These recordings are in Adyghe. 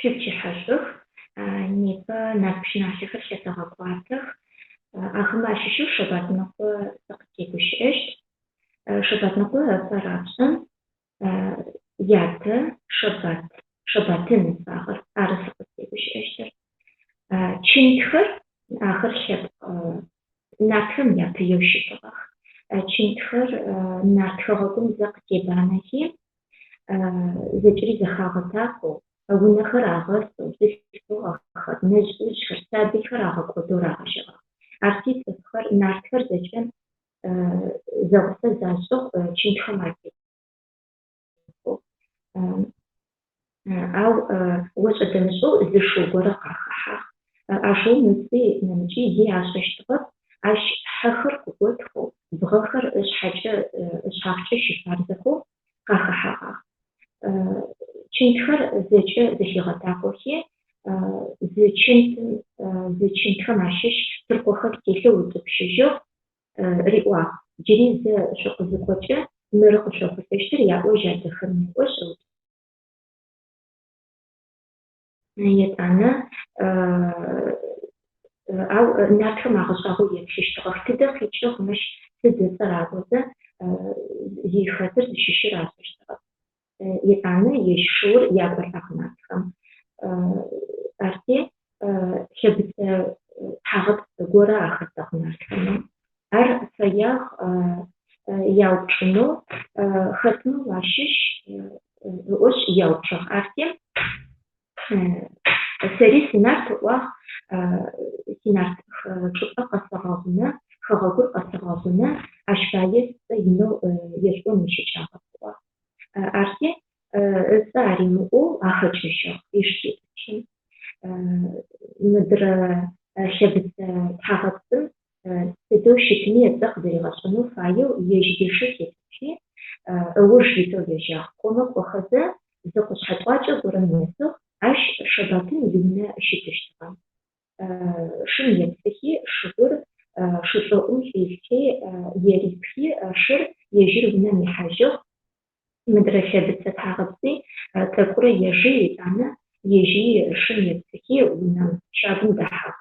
Шъуипчыхьэшӏух. Непэ нарт пщыналъэхэр лъытэгъэкӏуатэх. Ахэмэ ащыщэу Шэбатныкъо сыкъытегущыӏэщт. Шэбатныкъо ыпэ рапшӏэм ятэ Шэбат, Шэбатын ыцӏагъэр, ары сыкъызтегущыӏэщтыр. Чынтхэр, ахэр лъэпкъ нартхэм япыеу щытыгъэх. Чынтхэр нарт хэгъэгум зэ къытебанэхи, зэкӏэри зэхагъэтакъоу, унэхэр агъэсэу, бзылъфыгъэхэр, нэжъ-ӏужъхэр, сабыйхэр агъэкӏодэу рагъэжьэгъагъ. Арти цӏыфхэр, нартхэр зэкӏэ зэгъусэ зашӏыгъ чынтхэм атекӏоу. Ау ошӏэ-дэмышӏэу зы шыу горэ къахэхьагъ. А шыум ыцӏи нэмыкӏи зи ашӏэщтыгъэп. Ащ хьэхэр къыготхэу, бгъэхэр ышъхьэкӏэ, ышъхьагъкӏэ щыфарзэхэу къахэхьэгъагъ. Чынтхэр зэкӏэ зэхигъэтакъохи, зы чынтым, зы чынтхэм ащыщ тыркъохэр телъэу ытӏупщыжьыгъ, риӏуагъ, Джыри зэ шъукъызыкӏокӏэ, мыры къышъохъулӏэщтыр яӏожь адэхэм еӏошъ, Етӏанэ, ау нартхэм агъэшӏагъоу еплъыщтыгъэх, тыдэ къикӏыгъ мыщ, сыд ыцӏэр аӏозэ, зи хэтыр зыщыщыр ашӏэщтыгъэп. Етӏанэ ежь шыур якӏолӏагъ нартхэм. Арти, лъэбыцэ тхьагъэпцӏ горэ ахэтыгъ нартхэм. Ар фэягъ яупчӏынэу, хэтмэ уащыщ ыӏошъ яупчӏыгъ. Арти, сэри сынарт ыӏуагъ, синарт чӏыпӏэ къэсэгъэгъунэ, хэгъэгур къэсэгъэгъунэ, ащ пае сцӏэ инэу ешъуӏон ищыкӏагъэп ыӏуагъ. Арти, ыцӏэ аримыӏоу ахэкӏыжьыгъ иш тетӏупщи. Мыдрэ лъэбыцэ тхьагъэпцӏым сыдэу щытми ыцӏэ къызэригъэшӏэнэу фаеу ежь ишы тетӏупщи, ыуж итэу ежьагъ. Кӏомэ кӏохэзэ, зы къушъхьэ тӏуакӏэ горэм нэсыгъ, ащ Шэбатын иунэ щытыщтыгъэ. Шым епсыхи, шыгур шышӏоӏум хилъхьи, ерипхи, шыр ежьыр унэм ихьажьыгъ. Мыдрэ лъэбыцэ тхьагъэпцӏи тӏэкӏурэ ежи, етӏанэ ежьи шым епсыхи, унэм, щагум дэхьагъ.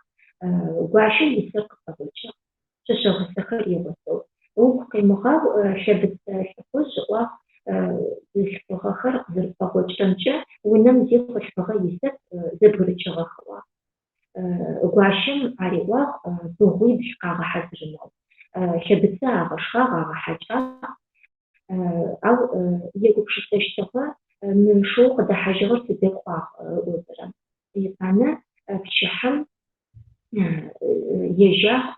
Гуащэу исыр къыпэгъокӏыгъ, пшъэшъэ гъусэхэр игъусэу. Угу къемыгъау, лъэбыцэ лӏыхъужъ, ыӏуагъ, бзылъфыгъэхэр къызэрыпэгъокӏырэмкӏэ унэм зи хъулъфыгъэ исэп, зэбгырыкӏыгъэх, ыӏуагъ. Гуащэм ариӏуагъ быгъуибл къагъэхьазырынэу. Лъэбыцэ агъэшхагъ, агъэхьакӏагъ. Ау егупшысэщтыгъэ, мы шыоу къыдэхьажьыгъэр тыдэ кӏуагъ ыӏозэрэ. Етӏанэ пчыхьэм ежьагъ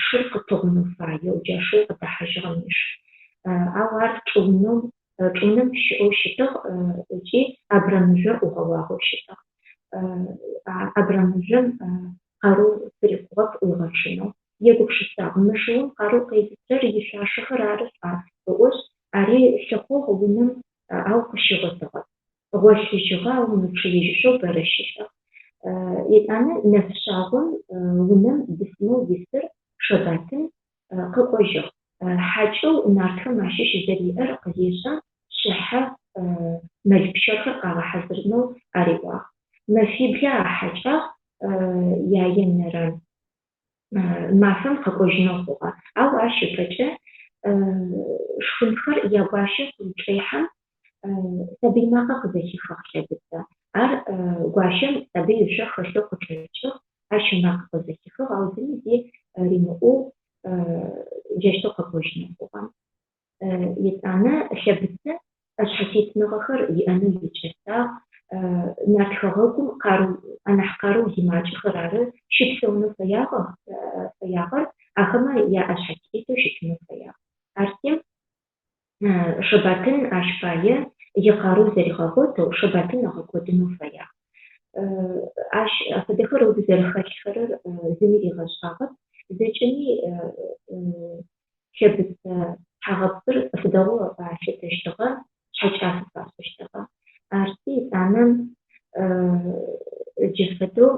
шыр къытыгъунэу фаеу, джа шыоу къыдэхьажьыгъэм иш. Ау ар чӏыунэу, чӏыунэм щыӏэу щытыгъ ыкӏи абрэмыжъор ӏугъэуагъэу щытыгъ. А абрэмыжъом къарыу фырикъугъэп ӏуигъэчъынэу. Егупшысагъ, мы шыум къарыу къезытырэр ишъуашэхэр ары шӏуа ыӏошъ, ари лъыхъугъ унэм, ау къыщигъотыгъэп. Гъолъыжьыгъэ, ау мычъыежьышъоу бэрэ щылъыгъ. Етӏанэ нэфшъагъом унэм бысымэу исыр Шэбатын къэкӏожьыгъ. Хьакӏэу нартхэм ащыщ зэриӏэр къызешӏэм, шъыхьэ мэл пщэрхэр къагъэхьазырынэу ариӏуагъ. Мэфиблэ ахьакӏагъ, яенэрэ мафэм къэкӏожьынэу хъугъэ. Ау ащ ыпэкӏэ шхынхэр ягуащэ къызчӏехьэм, сабый макъэ къызэхихыгъ Лъэбыцэ. Ар гуащэм сабый ышъо хэлъэу къычӏэкӏыгъ, ащ ымакъэ къызэхихыгъ, ау зыми зи римыӏоу джащтэу къэкӏожьынэу хъугъэ. Етӏанэ Лъэбыцэ ӏэшъхьэтетныгъэхэр иӏэнэу икӏэсагъ, Нарт хэгъэгум къарыу, анахь къарыу зимакӏэхэр ары щыпсэунэу фэягъэх, фэягъэр, ахэмэ яӏэшъхьэтетэу щытынэу фэягъ. Арти, Шэбатын ащ пае икъарыу зэригъэгъотэу Шэбатын ыгъэкӏодынэу фэягъ. Ащ фэдэхэр ыгу зэрэхэлъхэрэр зыми ригъэшӏагъэп, зэкӏэми Лъэбыцэ тхьагъэпцӏыр цӏыф дэгъоу алъытэщтыгъэ, шъхьэкӏафэ фашӏыщтыгъэ. Арти, етӏанэ джы фэдэу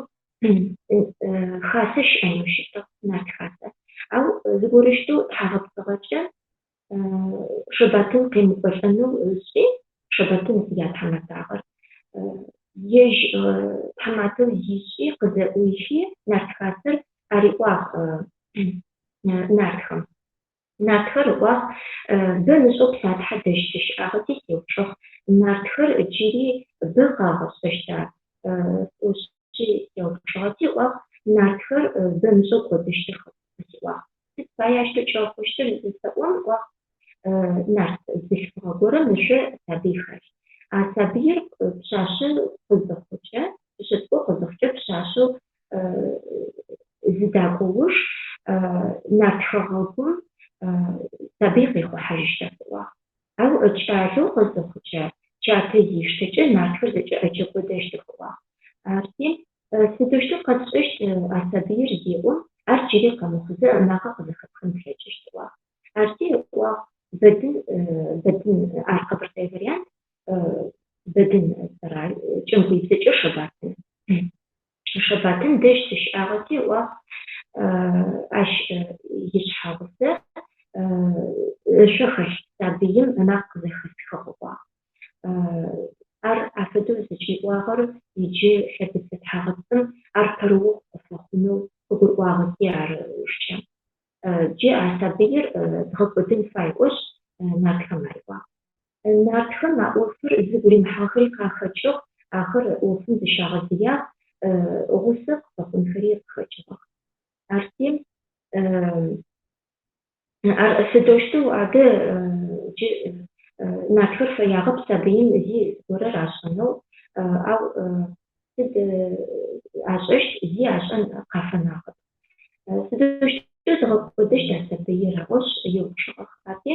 хасэ щыӏэнэу щытыгъ, нарт хасэ. Ау зыгорэущтэу тхьагъэпцӏыгъэкӏэ Шэбатын къемыкӏолӏэнэу ышӏи, Шэбатын ятхьамэтагъэр. Ежь тхьаматэу зишӏи, къызэӏуихи, нарт хасэр ариӏуагъ нартхэм. Нартхэр ыӏуагъ, Бэ мышӏэу Псатхьэ дэжь сыщыӏагъэти сеупчӏыгъ, Нартхэр джыри бэ къагъэшӏэщта? Сӏошъи сеупчӏыгъэти, ыӏуагъ, Нартхэр бэ мышӏэу кӏодыщтых къысиӏуагъ. Сыд пае ащтэу кӏэхъущтыр зысэӏом, ыӏуагъ, нарт бзылъфыгъэ горэм ышъо сабый хэлъ. А сабыир пшъашъэ къызыхъукӏэ, пшъэшъэ цӏыкӏоу къызыхъукӏэ пшъашъэу зыдакӏо уж нарт хэгъэгум сабый къихъухьажьыщтэп, ыӏуагъ. Ау кӏалэу къызыхъукӏэ, чатэ зиштэкӏэ нартхэр зэкӏэ ӏэкӏэкӏодэщтых, ыӏуагъ. Арти, сыдэущтэу къэтшӏэщт а сабыир зеӏом, ар джыри къэмыхъузэ ымакъэ къызэхэпхын плъэкӏыщт, ыӏуагъ. Арти, ыӏуагъ, Бэдын, Бэдын, ар къэбэртэе вариант, Бэдын цӏэр ары, кӏэмгуибзэкӏэ Шэбатын. Шэбатын дэжь сыщыӏагъэти, ыӏуагъ, ащ ишъхьэгъусэ ышъо хэлъ сабыим ымакъ къызэхэсхыгъ, ыӏуагъ. Ар афэдэу зыкӏиӏуагъэр иджы Лъэбыцэ тхьагъэпцӏым ар пэрыохъу къыфэхъунэу къыгурыӏуагъэти ары ыужкӏэ. Джы а сабыир дгъэкӏодын фай ыӏошъ, нартхэм ариӏуагъ. Нартхэм а ӏофыр зыгу римыхьыгъэхэри къахэкӏыгъ, ахэр ӏофым зыщагъэзыягъ, гъусэ къыфэхъунхэри къыхэкӏыгъэх. Арти, ар сыдэущтэу адэ джы нартхэр фэягъэп сабыим зи зыгорэ рашӏэнэу, ау сыд ашӏэщт, зи ашӏэн къафэнагъэп. Сыдэущтэу дгъэкӏодыщт а сабыир аӏошъ еупчӏыгъэх. Арти,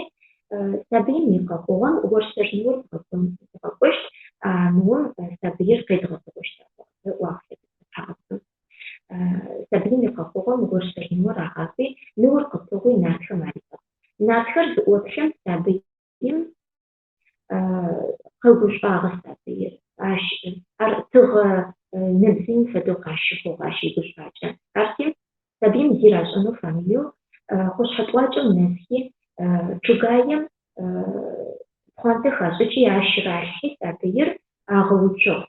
сабыим икъэхъугъэм Орсэр ныор дгъэкӏощт, а ныом сабыир къедгъэтыгъощт ыӏуагъ тхьагъэпцӏым. Сабыим икъэхъугъэм Орсэр ныор агъакӏуи, ныор къытыгъуи нартхэм аритыгъ. Нартхэр зыӏоплъэм сабыим къэгушӏуагъэ сабыир. Ащ ар тыгъэ нэбзыим фэдэу къащыхъугъ ащ игушӏуакӏэ. Арти, сабыим зи рашӏэнэу фэмыеу къушъхьэ тӏуакӏэм нэсхи, чъыгаем пхъуантэ хашӏыкӏи ащ ралъхьи сабыир агъэуцугъ.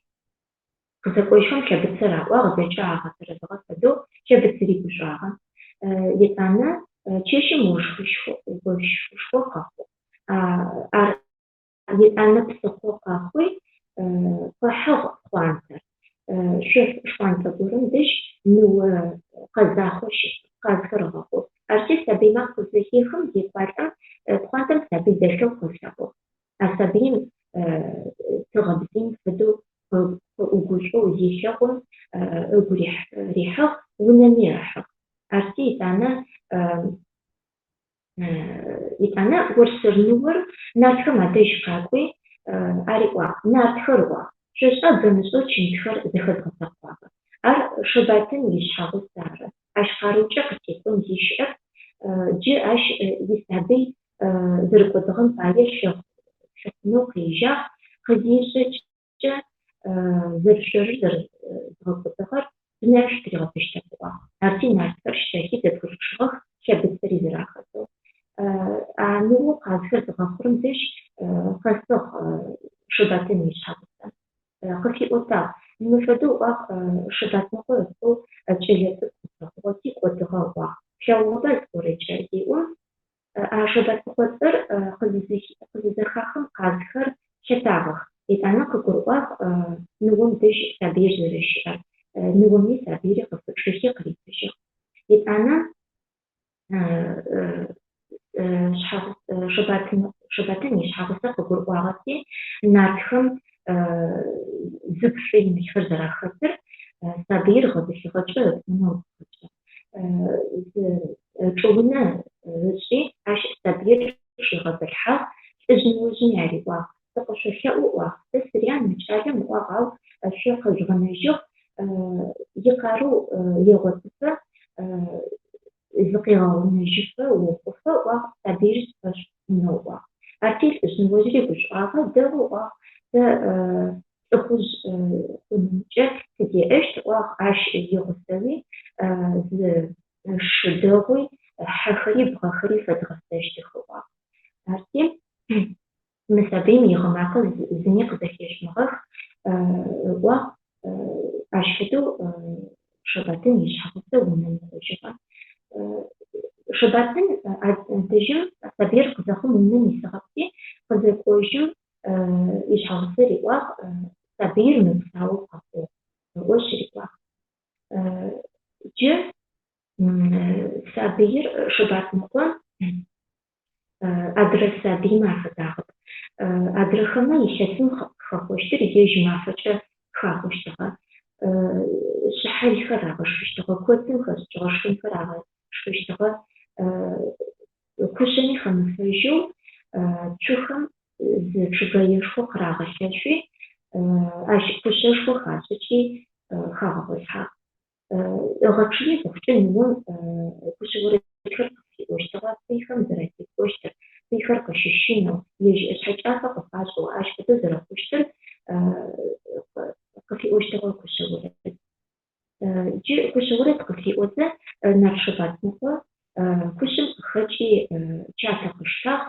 Къызэкӏожьхэм Лъэбыцэ раӏуагъ, зэкӏэ агъэтэрэзыгъэ фэдэу Лъэбыцэри гушӏуагъэ. Етӏанэ чэщым ощхышхо къэхъугъ. Ар етӏанэ псыхъо къэхъуи, къыхьыгъ пхъуантэр. Шъоф шхъуантӏэ горэм дэжь ныо къэзахъо щысыгъ, къазхэр ыгъэхъугъ. Арти сабый макъ къызэхехым, зекӏуалӏэм, пхъуантэм сабый дэлъэу къылъэгъугъ. А сабыим тыгъэ бзыим фэдэу къыӏугушӏоу зелъэгъум, ыгу рихьыгъ, унэми ыхьыгъ. Арти етӏанэ етӏанэ Орсыр ныор нартхэм адэжь къакӏуи, ариӏуагъ, Нартхэр, ыӏуагъ, шъошӏа бэмышӏэу чынтхэр зэхэзгъэтэкъуагъэр? Ар Шэбатын ишъхьэгъус ары. Ащ къарыукӏэ къытекӏон зи щыӏэп. Джы ащ исабый зэрэкӏодыгъэм пае лъыхъунэу къежьагъ, къызишӏэкӏэ зэрэшъорыр зэрэзгъэкӏодыгъэр дунаим шъутыригъэтыщтэп ыӏуагъ. Арти нартхэр щтэхи зэбгырычъыгъэх, Лъэбыцэри зэрахэтэу. А ныоу къазхэр зыгъэхъурэм дэжь къэсыгъ Шэбатын ишъхьэгъусэ. Къыфиӏотагъ. Мы фэдэу ыӏуагъ, Шэбатныкъо ыцӏэу кӏэлэцӏыкӏу къыфэхъугъэти кӏодыгъэ ыӏуагъ. Плъэгъугъэба зыгорэкӏэ? зеӏом, А Шэбатныкъо цӏэр къызызэхахым къазхэр лъэтагъэх. Етӏанэ къыгурыӏуагъ ныом дэжь сабыир зэрэщыӏэр. Ныоми сабыири къыфычӏихи къыритыжьыгъ. Етӏанэ Шэбатын ишъхьэгъусэ къыгурыӏуагъэти, нартхэм зыгу шӏу имылъхэр зэрахэтыр, сабыир гъэбылъыгъэкӏэ ыпӏунэу ыгу къэкӏыгъ. Зы чӏыунэ ышӏи, ащ сабыир чӏигъэбылъхьагъ, лӏыжъ ныожъми ариӏуагъ, Сыкъышъолъэӏу, ыӏуагъ, сэ сырян мы кӏалэм, ыӏуагъ, ау шъо къэжъугъэнэжьыгъ, икъарыу егъотыфэ, зыкъегъэгъунэжьыфэ охъуфэ, ыӏуагъ, сабыир сфэшъушӏынэу, ыӏуагъ. Арти лӏыжъ ныожъри гушӏуагъэ, дэгъу, ыӏуагъ, сэ лӏыхъужъ хъунымкӏэ тыдеӏэщт, ыӏуагъ, ащ игъусэуи зы шы дэгъуи, хьэхэри, бгъэхэри фэдгъэсэщтых, ыӏуагъ. Арти мы сабыим игъы макъэ зыми къызэхежъумыгъэх, ыӏуагъ. Шэбатын ишъхьэгъусэ унэм кӏожьыгъэ. Шэбатын дэжьым сабыир къызэхъум унэм исыгъэпти, къызэкӏожьым ишъхьэгъусэ риӏуагъ, Сабыир мыпсаоу къэхъугъ, ыӏошъ риӏуагъ. Джы сабыир Шэбатныкъо адрэ сабыймэ афэдагъэп. Адрэхэмэ илъэсым хэхъощтыр ежь мафэкӏэ хахъощтыгъэ. Шъыхьэлхэр рагъэшхыщтыгъэ, коцым хэшӏыкӏыгъэ шхынхэр рагъэшхыщтыгъэ. Кушъэми хэмыфэжьэу цухэм зы чъыгэешхо къырагъэлъэшъуи, ащ кушъэшхо хашӏыкӏи хагъэгъолъхьагъ. Ыгъэчъые зыхъукӏэ ныом кушъэ орэдхэр къыфиӏощтыгъэ, пыйхэм зэратекӏощтыр, пыйхэр къыщыщынэу, ежь шъхьэкӏафэ къыфашӏэу ащ фэдэу зэрэхъущтыр къыфиӏощтыгъэ кушъэ орэд. Джы кушъэ орэд къыфиӏозэ, Нарт Шэбатныкъо кушъэм къыхэкӏи чатэ къыштагъ,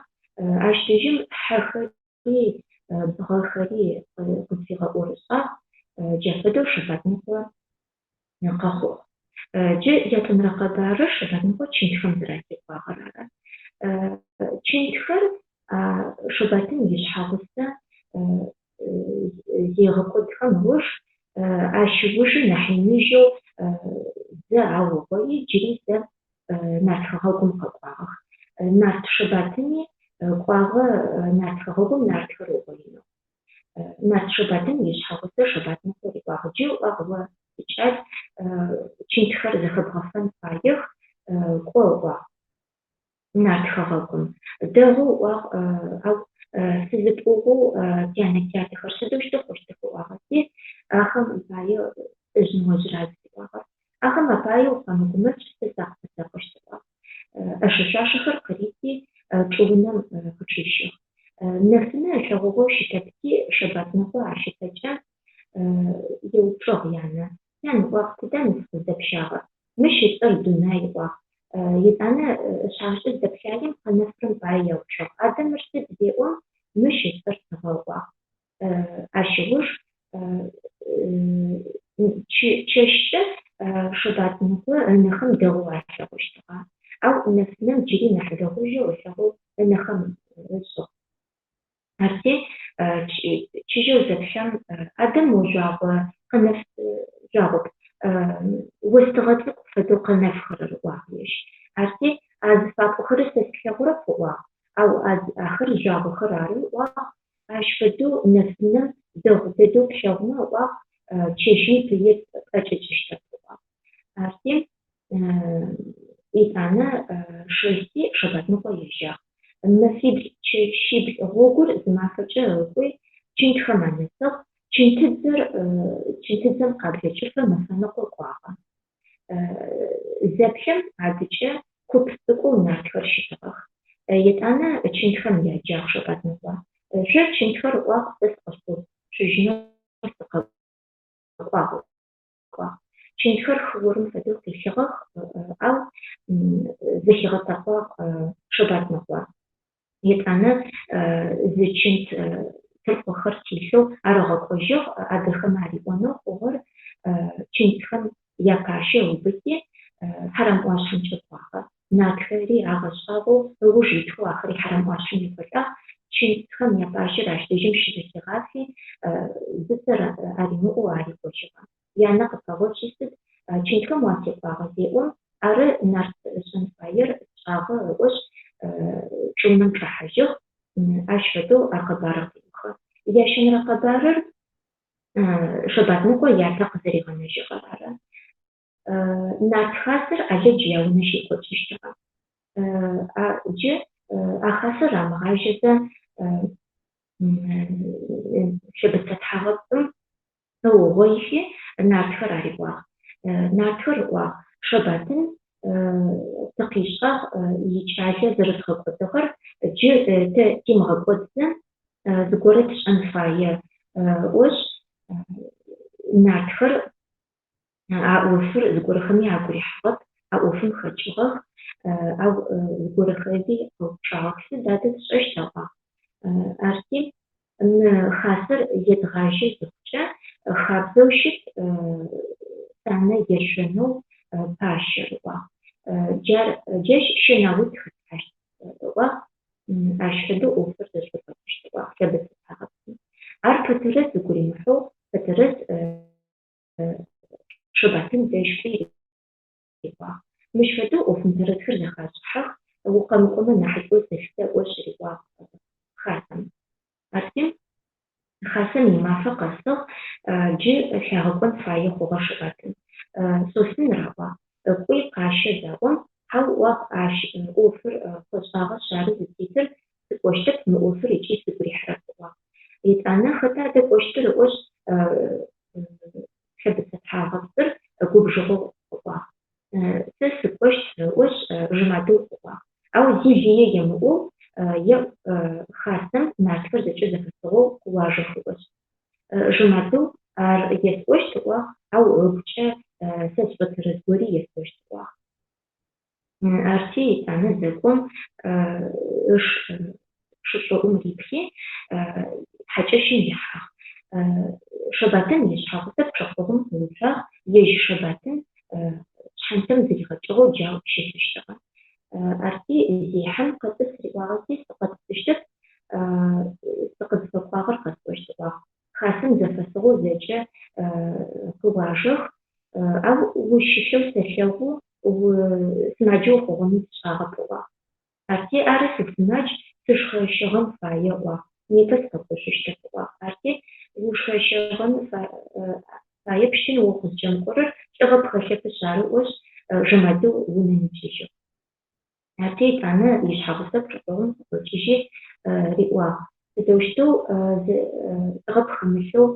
ащ дэжьым хьэхэри бгъэхэри къызфигъэӏорышӏагъ, джа фэдэу Шэбатныкъо къэхъугъ. Джы ятӏонэрэ къэбарыр Шэбатныкъо чынтхэм зэратекӏуагъэр ары. Чынтхэр Шэбатын ишъхьэгъусэ зегъэкӏодхэм ыуж, ащ ыужи нахь иныжьэу зэ аугъои, джыри зэ Нарт хэгъэгум къэкӏуагъэх. Нарт Шэбатыни кӏуагъэ Нарт хэгъэгум нартхэр ыугъоинэу. Нарт Шэбатын ишъхьэгъусэ Шэбатныкъо риӏуагъ, Джы, ыӏуагъ, о, сикӏал, чынтхэр зэхэбгъэфэн фаех, кӏо, ыӏуагъ. Нарт хэгъэгум. Дэгъоу ыӏуагъ, ау сызыпӏугъэу тянэ-тятэхэр сыдэущтэу хъущтых ыӏуагъэти, ахэм апае лӏыжъ ныожъыр ары зыфиӏуагъэр. Ахэм апае уфэмыгумэкӏ, сэ сакъыфэсакъыщт ыӏуагъ. ӏэшэ-шъуашэхэр къырити, чӏыунэм къычӏищыгъ. Нэфынэ ылъэгъугъэу щытэпти, Шэбатныкъо ащ ыпэкӏэ еупчӏыгъ янэ. Тян, ыӏуагъ, тыда мы сыкъыздэпщагъэр? Мыщ ыцӏэр Дунай, ыӏуагъ. Етӏанэ ышъхьагъкӏэ зыдэплъаем къэнэфырэм пае еупчӏыгъ. Адэ мыр сыд зеӏом, мыщ ыцӏэр тыгъэ, ыӏуагъ. Ащ ыуж чэщкӏэ Шэбатныкъо ынэхэм дэгъоу алъэгъущтыгъэ. Ау нэфынэм джыри нахь дэгъужьэу ылъэгъоу ынэхэм ышӏыгъ. Арти, чыжьэу зэплъэм, адэ мо жъуагъо къэнэф жъуагъоп, остыгъэ цӏыкӏу фэдэу къэнэфхэрэр, ыӏуагъ ежь. Арти, а зыфапӏохэрэр сэ слъэгъурэп, ыӏуагъ, ау ахэр жъуагъохэр ары, ыӏуагъ. Ащ фэдэу нэфынэм дэгъу дэдэу плъэгъумэ, ыӏуагъ, чэщми пыир пӏэкӏэкӏыщтэп, ыӏуагъ. Арти, Етӏанэ шэси Шэбатныкъо ежьагъ. Мэфибл чэщибл гъогур зы мафэкӏэ ыкӏуи, чынтхэм анэсыгъ. Чынтыдзэр чынтыдзэм къаблэкӏыфэ мэфэныкъо кӏуагъэ. Зэплъэм адыкӏэ куп цӏыкӏоу нартхэр щытыгъэх. Етӏанэ чынтхэм яджагъ Шэбатныкъо. Шъо чынтхэр, ыӏуагъ, сэ сыкъышъоуцужьынэу сыкъэкӏуагъ. Ыӏуагъ. Чынтхэр хыорым фэдэу къилъыгъэх, ау зэхигъэтэкъуагъ Шэбатныкъо. Етӏанэ зы чынт тыркъохэр телъэу ар ыгъэкӏожьыгъ, адрэхэм ариӏонэу хъугъэр чынтхэм япащэ ыубыти, Хьэрам ӏуашъхьэмкӏэ кӏуагъэ. Нартхэри агъэшӏагъоу ыуж итхэу ахэри Хьэрам ӏуашъхьэм екӏолӏагъ. Чынтхэм япащэр ащ дэжьым щызэхигъафи, зыцӏэ аримыӏоу ари кӏожьыгъэ. Янэ къыпэгъочъи сыд чынтхэм уатекӏуагъэ зеӏом, ары нарт ышӏэн фаер сшӏагъэ ыӏошъ, чӏыунэм чӏэхьажьыгъ. Ащ фэдэу а къэбарыр къеухы. Ящэнэрэ къэбарыр Шэбатныкъо ятэ къызэригъэнэжьыгъэр ары. Нарт хасэр Алэдж яунэ щекӏокӏыщтыгъэ. Джы а хасэр рамыгъажьэзэ Лъэбыцэ тхьагъэпцӏым ыугъоихи нартхэр ариӏуагъ. Нартхэр ыӏуагъ, Шэбатын тыкъишӏагъ икӏалэ зэрэдгъэкӏодыгъэр, джы тэ тимыгъэкӏодзэ зыгорэ тшӏэн фае ыӏошъ, нартхэр А ӏофыр зыгорэхэми агу рихьыгъэп, а ӏофым хэкӏыгъэх, ау зыгорэхэри къэупчӏагъэх, Сыд адэ тшӏэщт? аӏуагъ. Арти, мы хасэр едгъажьэ зыхъукӏэ, хабзэу щыт санэ ешъонэу. Щэнаут хэтлъхьащт, ыӏуагъ. Ащ фэдэу ӏофыр зэшӏодгъэкӏыщт, ыӏуагъ Лъэбыцэ тхьагъэпцӏым. Ар Пэтэрэз ыгу римыхьэу Пэтэрэз Шэбатын дэжь кӏуи риӏуагъ. Мыщ фэдэу ӏоф мытэрэзхэр зэхашӏыхьэх, укъэмыкӏомэ нахьышӏоу сэлъытэ ыӏошъ риӏуагъ хасэм. Арти, хасэм имафэ къэсыгъ, джы лъагъэкӏон фае хъугъэ Шэбатын. Сосын раӏуагъ. Кӏуи къащэ заӏом, хьау ыӏуагъ, ащ ӏофыр фэшӏагъэшъ ары зытетыр, сыкӏощтэп, мы ӏофыр ыкӏи сыгу рихьырэп ыӏуагъ. Етӏанэ хэта адэ кӏощтыр ыӏошъ, Лъэбыцэ тхьагъэпцӏыр губжыгъэу къыӏуагъ. Сэ сыкӏощт ыӏошъ, Жэмадыу къыӏуагъ. Ау зи лые емыӏоу еӏу хасэм нартхэр зэкӏэ зэхэсыгъэу къыуажэх ыӏошъ. Жэмадыу ар есӏощт ыӏуагъ, ау ыгукӏэ сэ сшӏотэрэз гори есӏощт ыӏуагъ. Арти етӏанэ зэкӏом ыш шышӏоӏум рипхи, хьакӏэщым ихьагъ. Шэбатын ишъхьэгъусэ пчъэкъогъум къыуцуагъ, ежь Шэбатын шъхьантэм зыригъэкӏыгъэу джау щысыщтыгъэ. Арти зехьэм къэтӏыс риӏуагъэти, сыкъэтӏысыщтэп, сыкъызфэкӏуагъэр къэсӏощт ыӏуагъ. Хасэм зэфэсыгъэу зэкӏэ къыуажэх, ау ущылъэу сэлъэгъу, сымаджэ ухъугъэми сшӏагъэп, ыӏуагъ. Арти, ары сысымадж, сышхэщэгъэн фае, ыӏуагъ. Непэ сыкъэкӏошъущтэп, ыӏуагъ. Арти, ушхэщэгъэн фаепщтын о укъызкӏэмыкӏорэр, лӏыгъэ пхэлъэпышъ ары, ыӏошъ, Жэмадыу унэм икӏыжьыгъ. Арти етӏанэ ишъхьэгъусэ пчъэкъогъум къыкъокӏыжьи, риӏуагъ, Сыдэущтэу лӏыгъэ пхэмылъэу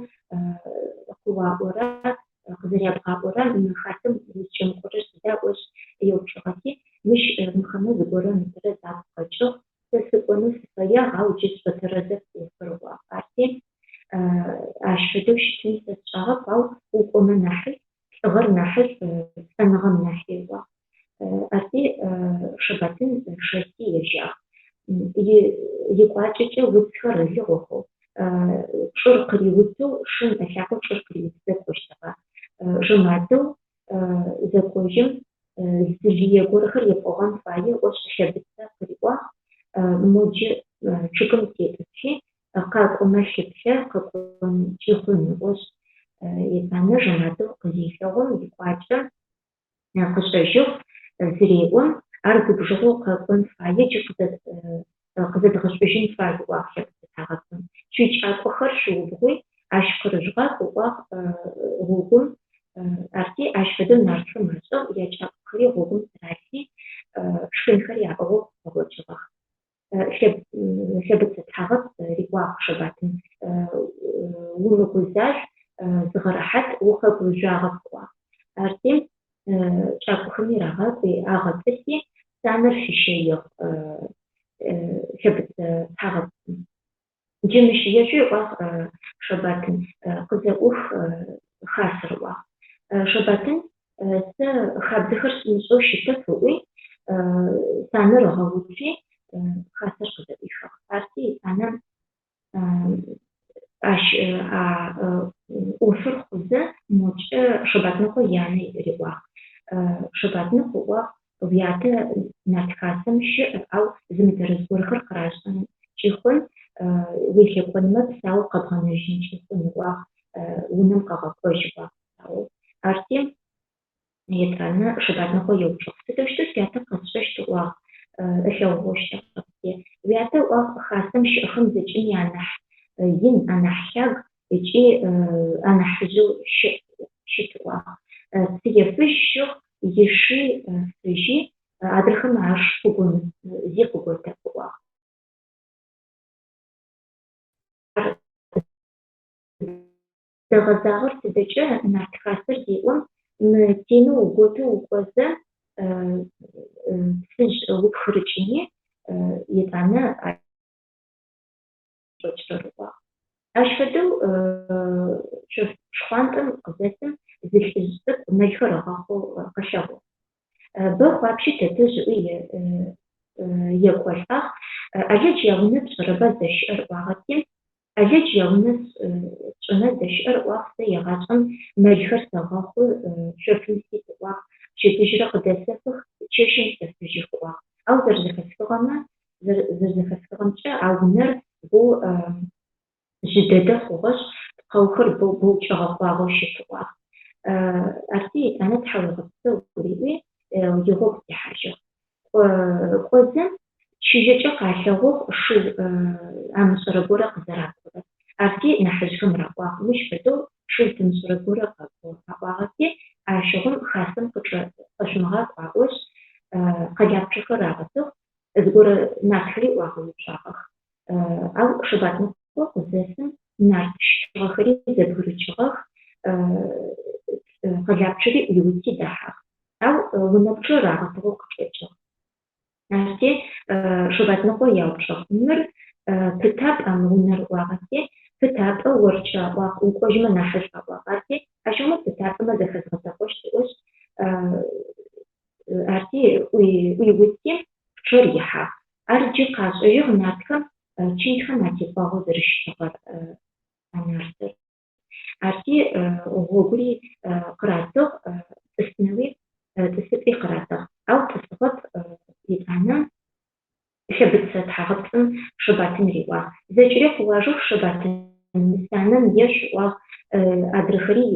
къыуаӏорэ, къызэрябгъаӏорэ мы хасэм узкӏэмыкӏорэр сыда ыӏошъ еупчӏыгъэти, мыщ мыхэмэ зыгорэ мытэрэз агу къэкӏыгъ, сэ сыкӏонэу сыфэягъ, ау джы сшӏотэрэзэп ӏофыр ыӏуагъ. Арти ащ фэдэу щытми сэ сшӏагъэп, ау укӏомэ нахьышӏу, лӏыгъэр нахьышӏу, лӏэныгъэм нахьи ыӏуагъ. Арти Шэбатын шэси ежьагъ. Икӏуакӏэкӏэ уцхэр ылыгъохэу, чӏыр къыриутэу, шым ылъакъо чӏыр къыриутызэ кӏощтыгъэ. Жэмадыу зэкӏожьым, зы лые горэхэр епӏогъэн фае ыӏошъ Лъэбыцэ къыриӏуагъ, Мо джы чъыгым тетӏысхьи, къакӏомэ лъыплъэ, къэкӏонкӏи хъун ыӏошъ. Етӏанэ Жэмадыу къызелъэгъум икӏуакӏэ къышӏэжьыгъ, зыреӏом, ар губжыгъэу къэкӏон фае, джы къызэдгъэшӏужьын фай, ыӏуагъ Лъэбыцэ тхьагъэпцӏым. Шъуикӏакӏохэр шъуубгъуи, ащ къырыжъугъакӏу, ыӏуагъ гъогум. Арти, ащ фэдэу нартхэм ашӏыгъ, якӏакӏохэри гъогум тыралъхьи, шхынхэри аӏыгъэу къыпэгъокӏыгъэх. Лъэбыцэ тхьагъэпцӏ риӏуагъ Шэбатын, умыгузажъу, зыгъэрэхьат, укъэгужъуагъэп, ыӏуагъ. Арти, кӏакӏохэми рагъакӏуи, агъэтӏыси, санэр фищэигъ Лъэбыцэ тхьагъэпцӏым. Джы мыщ ешъуи, ыӏуагъ Шэбатын, къызэӏух хасэр, ыӏуагъ. Шэбатын, сэ хабзэхэр сымышӏэу щытэп, ыӏуи, санэр ыгъэуцуи, хасэр къызэӏуихыгъ. Арти, етӏанэ ащ а ӏофыр хъузэ, мокӏэ Шэбатныкъо янэ риӏуагъ. Шэбатныкъу ыӏуагъ, Уятэ нарт хасэм щыӏ, ау зы мытэрэз горэхэр къырашӏэнкӏи хъун, уелъэкӏонмэ псаоу къэбгъэнэжьынкӏи хъун, ыӏуагъ, унэм къэгъэкӏожь, ыӏуагъ псаоу. Арти, етӏанэ Шэбатныкъо еупчӏыгъ, Сыдэущтэу сятэ къэсшӏэщт, ыӏуагъ, ылъэгъугъэу щытыгъэпти. Уятэ ыӏуагъ, хасэм щыӏэхэм зэкӏэми анахь ин, анахь лъаг ыкӏи анахьыжъэу щыӏ, щыт, ыӏуагъ. Цые фыжь щыгъ, иши фыжьи, адрэхэм аш къыгомыт, зи къыготэп, ыӏуагъ. Ар зыдэгъэзагъэр тыдэкӏэ нарт хасэр зеӏом, мы тенэу уготэу укӏозэ, Псыжъ упхырыкӏыни, етӏанэ шӏокӏырэр ыӏуагъ. Ащ фэдэу шъоф шхъуантӏэм къызэсым зы лӏыжъ цӏыкӏу мэлхэр ыгъэхъоу къылъэгъугъ. Бэхъу апщи тэтэжъ ыӏуи екӏолӏагъ. ӏалэдж яунэ пшӏэрэба здэщыӏэр ыӏуагъэти, ӏалэдж яунэ сшӏэнэ здэщыӏэр ыӏуагъ, сэ егъашӏэм мэлхэр сэгъэхъу, шъофым сит ыӏуагъ, пчэдыжьрэ къыдэсэфых, чэщым сэфыжьых ыӏуагъ. Ау зэрэзэхэсхыгъэмэ, зэрэзэхэсхыгъэмкӏэ, а унэр боу жъы дэдэ хъугъэшъ, пкъэухэр боу боу кӏэгъэкъуагъэу щыт ыӏуагъ. Арти етӏанэ тхьауегъэпсэу риӏуи, игъогу техьажьыгъ. Кӏозэ, чыжьэкӏэ къалъэгъугъ шыу амышӏэрэ горэ къызэракӏорэр. Арти нахьыжъхэм раӏуагъ, мыщ фэдэу шыу тымышӏэрэ горэ къэкӏо аӏуагъэти, ащыгъум хасэм къэшъумыгъакӏу аӏошъ, къэлапчъэхэр рагъэтыгъ, зыгорэ нартхэри ӏуагъэуцуагъэх. Ау Шэбатныкъо къызэсым нарт щтыгъэхэри зэбгырыкӏыгъэх, къэлапчъэри ӏуиути дэхьагъ. Ау унэпчъэр рагъэтыгъэу къычӏэкӏыгъ. Арти Шэбатныкъо яупчӏыгъ, Мыр пытапӏа мы унэр ыӏуагъэти, пытапӏэ оркӏэ аӏуагъ, укӏожьмэ нахьышӏу аӏуагъ. Арти ащыгъум пытапӏэмэ зэхэзгъэтэкъощт ыӏошъ, арти ӏуиути пчъэр ихьагъ. Ар джы къашӏэжьыгъ нартхэм чынтхэм атекӏуагъэу зэрэщытыгъэр а нартыр. Арти гъогури къыратыгъ, тӏысынэуи тӏысыпӏи къыратыгъ. Ау тӏысыгъэп, етӏанэ Лъэбыцэ тхьагъэпцӏым Шэбатын риӏуагъ. Зэкӏэри къыуажэх Шэбатын, мы санэм ешъу ыӏуагъ, адрэхэри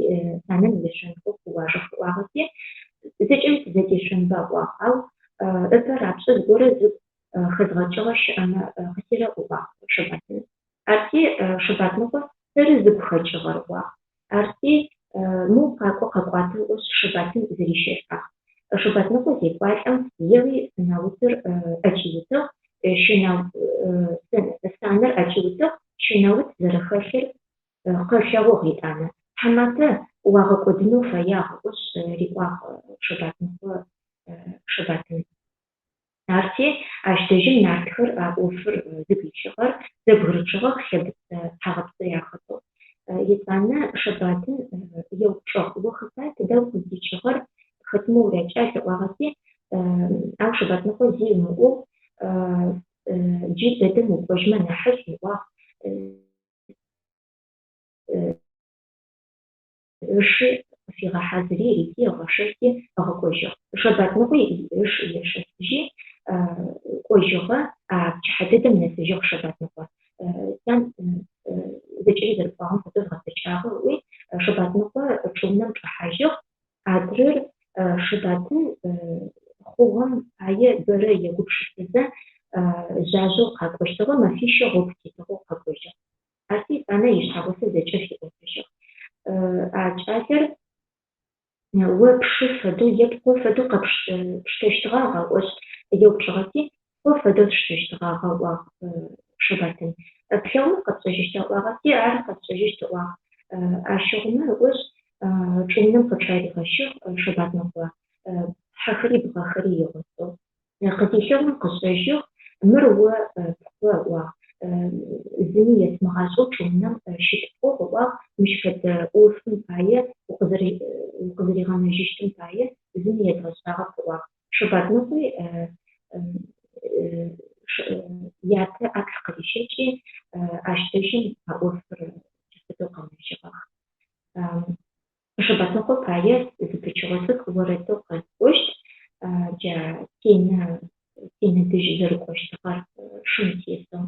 санэм ешъонхэу къыуажэх ыӏуагъэти, зэкӏэми тызэдешъонба ыӏуагъ. Ау ыпэ рапшӏэ зыгорэ зыгу хэзгъэкӏыгъэ щыӏэмэ къысерэӏу ыӏуагъ Шэбатын. Арти Шэбатныкъо сэры зыгу хэкӏыгъэр ыӏуагъ. Арти моу къакӏо къэкӏуатэ ыӏошъ Шэбатын зырищэлӏагъ. Шэбатныкъо зекӏуалӏэм еуи сэнаутыр ӏэкӏиутыгъ, санэр ӏэкӏиутыгъ, щэнаут зэрэхэлъыр къылъэгъугъ етӏанэ. Тхьаматэ, уагъэкӏодынэу фэягъ ыӏошъ риӏуагъ Шэбатныкъо Шэбатын. Арти, ащ дэжьым нартхэр а ӏофыр зыгу илъыгъэр зэбгырычъыгъэх Лъэбыцэ тхьагъэпцӏри ахэтэу. Етӏанэ Шэбатын еупчӏыгъ, О хэта, тыдэ укъыздикӏыгъэр, хэтмэ урякӏал? ыӏуагъэти, ау Шэбатныкъо зи ымыӏоу, джы дэдэм укӏожьмэ нахьышӏу ыӏуагъ. Ыши къыфигъэхьазыри рити, ыгъэшэси, ыгъэкӏожьыгъ. Шэбатныкъуи ыш ешэсыжьи, кӏожьыгъэ, а пчыхьэ дэдэм нэсыжьыгъ Шэбатныкъо. Тян, зэкӏэри зэрэпӏуагъэм фэдэу згъэцэкӏагъэ, ыӏуи, Шэбатныкъо чӏыунэм чӏэхьажьыгъ. Адрэр Шэбатын хъугъэм пае бэрэ егупшысэзэ, жъажъэу къакӏощтыгъэ, мэфищэ гъогу тетыгъэу къэкӏожьыгъ. Арти етӏанэ ишъхьэгъусэ зэкӏэ фиӏотэжьыгъ. А кӏалэр о пшы фэдэу е пкъо фэдэу къэпштэщтыгъагъа ыӏошъ еупчӏыгъэти, скъо фэдэу сштэщтыгъагъэ ыӏуагъ Шэбатын. Плъэгъумэ къэпшӏэжьыщта ыӏуагъэти, ар къэсшӏэжьыщт ыӏуагъ. Ащыгъумэ ыӏошъ чӏыунэм къычӏаригъэщыгъ Шэбатныкъо, хьэхэри бгъэхэри игъусэу. Къызилъэгъум къышӏэжьыгъ, мыр о пкъо ыӏуагъ, зыми есымыгъашӏэу чӏыунэм щытпӏугъ ыӏуагъ, мыщ фэдэ ӏофым пае укъызэригъэнэжьыщтым пае зыми едгъэшӏагъэп ыӏуагъ. Шэбатныкъуи ятэ ӏаплӏ къырищэкӏи, ащ дэжьым а ӏофыр джы фэдэу къэнэжьыгъэх. Шэбатныкъо пае зы пычыгъо цӏыкӏу орэдэу къэсӏощт, джа тенэ тенэ дэжь зэрыкӏощтыгъэр шым тесэу.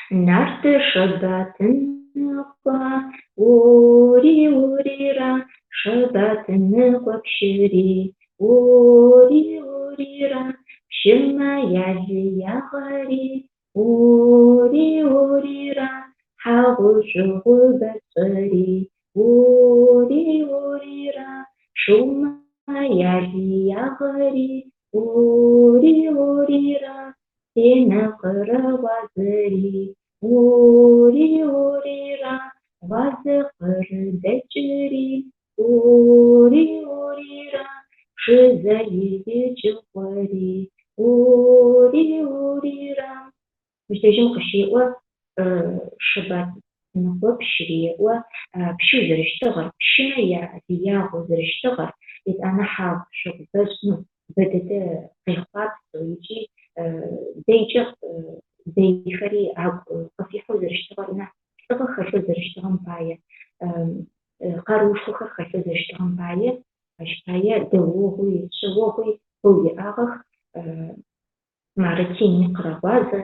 Нарты Шэбатныкъо, ори орира, Шэбатныкъо пщыри, ори орира, пщымэ ялыягъэри, Ори орира, хьагъу-шъугъу бэшӏэри, Ори орира, шыумэ ялыягъэри, Ори орира, тенэ къырэгъуазэри, Ори орира, гъуазэ къырыдэкӏыри, Ори орира, Пшызэ икӏыгъори, Ори орира. Мыщ дэжьым къыщеӏо Шэбатныкъо пщыри еӏо, пщэу зэрэщытыгъэр, пщымэ ялыягъэу зэрэщытыгъэр, етӏанэ хьагъу-шъугъу бэшӏэу, бэ дэдэ къехъуапсэу ыкӏи дэйкӏэ дэйхэри агу къыфихьэу зэрэщытыгъэр нахь лӏыгъэ хэлъэу зэрэщытыгъэм пае, къарыушхохэр хэлъэу зэрэщытыгъэм пае, ащ пае дэогъуи, шъэогъуи бэу иӏагъэх. Мары Тими къырэгъуазэ,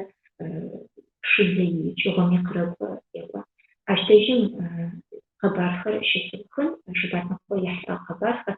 Пшызэ икӏыгъоми къырэкӏо еӏо. Ащ дэжьым къэбархэр щысыухын, Шэбатныкъо ехьылӏэгъэ къэбархэр.